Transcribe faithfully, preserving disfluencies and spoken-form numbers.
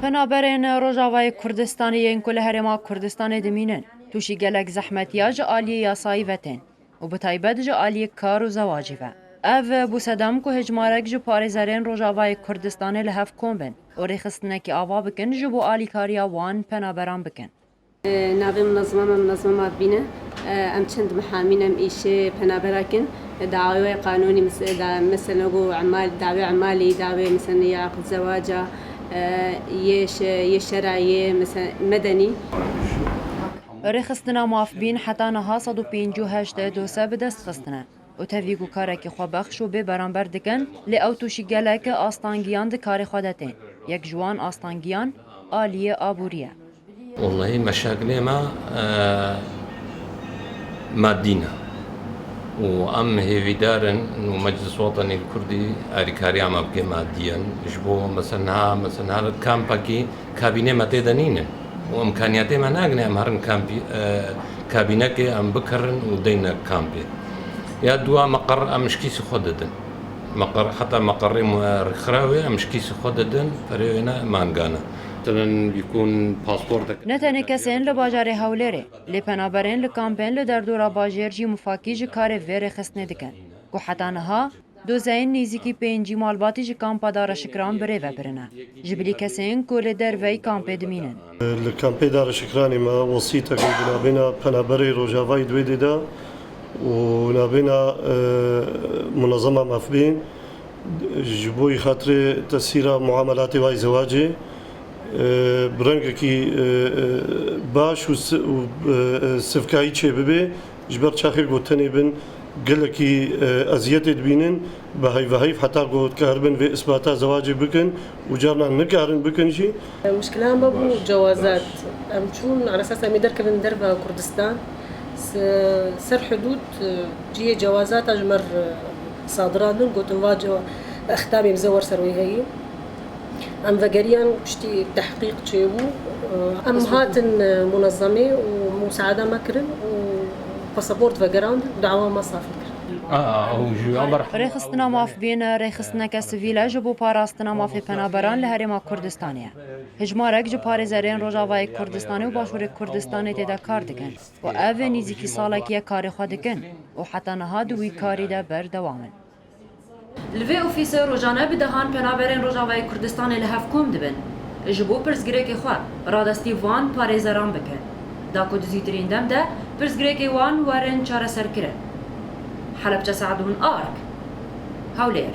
Penaberên Rojavayê Kurdistanê yên ku li Herêma Kurdistanê dimînin, tûşî gelek zehmetiya ji aliyê yasayî ve tên û bi taybet ji aliyê kar û zewacî ve. Ev bû sedem ku hejmarek ji parêzerên Rojavayê Kurdistanê li hev kom bin û rêxistinekî ava bikin ji bo alîkariya wan penaberan bikin. Navê munezema me munezema mafbîn e. Em çend mihamîn em îşê penabera kin. Dawayê qanûnî, mes-, da-, mesela ku emal, dawê emalî, dawê mesela ya zewaca, e, yê şe-, yê şera, yê mesela medenî. Rêxistina mafbîn heta niha sed û pêncî û heşt dose bi dest xistine û tevî ku karekî xwebexş û bê beramber dikin, lê ew tûşî gelek astangiyan di karê xwe de tên. Yek ji wan astangiyan aliyê aborî ye. Wellahî meşakilê me, e, madî ne. Û em hêvîdar in û Meclis Wetenî li Kurdî alîkariya me bike madiyen. Ji bo mesela niha, mesela niha li kampekî kabînê me tê de nînin. Û imkaniyetê me nagine em herin kampî, e, kabînekê em bikirin û deyne kampê. Ya dua meqer em ji kîsî xwe didin. Meqer, heta meqerê mu-, rêkxirawê em ji kîsî xwe didin, perê wê ne mangane. Tinin bîkûn pasportek. Ne tenê kesên li bajarê Hewlêrê, lê penaberên li kampên li derdora bajêr jî mifakî ji karê vê rêxistinê dikin, ku heta niha dozeyên nêzîkî pêncî malbatî ji kampa dareşikiran birêve birine. Ji bilî kesên ku li derveyî kampê dimînin. Li kampê dareşikiranê me wesîtek in bi navêna penaberê Rojavayê di wê dê de û navêna, e, munezema mafbîn. Ji bo yî xatirê tesîra muamelatê wayî zewacê, e, bi rengekî, e, e, baş û si-, û, e, e, sivkayî çêbibe, ji ber çaxê ku tenê bin gelekî, e, eziyetê dibînin, bi heyveheyv heta ku dikaribin vê isbata zewacê bikin û carna nikarin bikin jî. Muşkila me bû cewazat. Em çûn, ala esas em ê derkevin derve Kurdistan. Se-, ser hudûd, e, cihê cewazata ji me re sadirandin, gotin va ce-, extamê bize wer ser wê heyî. Em vegeriyan piştî tehqîq çêbû. Em hatin, e, munezemê û musaada me kirin û pasaport vegerandin, dawa me safî kir. Rêxistina mafbîn rêxistineke sivîl e ji bo parastina mafê penaberan li Herêma Kurdistanê ye. Hejmarek ji parêzerên Rojavayê Kurdistanê û Başûrê Kurdistanê tê de kar dikin û ev nîzîkî salekî ye karê xwe dikin û heta niha di wî karî de berdewam in. Li vê ofîsê rojane bi dehan penaberên Rojavayê Kurdistanê li hev kom dibin, ji bo pirsgirêkê xwe radestî van parêzeran bikin, da ku di zûtirîn dem de pirsgirêkê wan werin çareserkirin. Helebçe Seedûn Ark, Hewlêr.